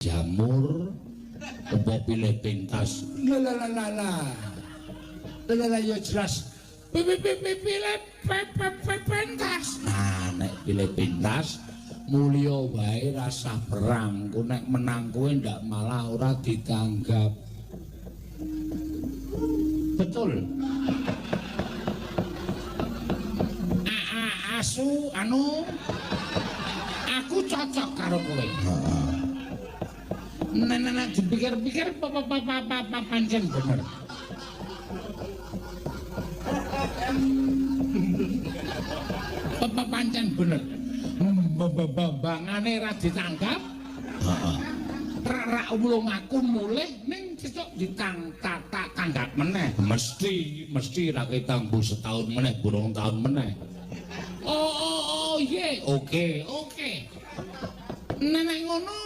Jamur apa pilih pentas? La la la la la. La la ya jelas. Pilih pentas. Nah, nek pilih pentas mulya wae rasah perang. Ku nek menang kowe ndak malah ora ditanggap. Betul. Asu anu aku cocok karo kowe. Heeh. Nek nek dipikir-pikir apa pancen bener. Apa pancen bener. Bambangane ra ditanggap. Heeh. Rak ulung aku mulih ning sesuk ditang tanggap meneh. Mesti mesti ra ketang mbuh setahun meneh, burung tahun meneh. Oh, oh, oh, iya, oke, oke. Nek ngono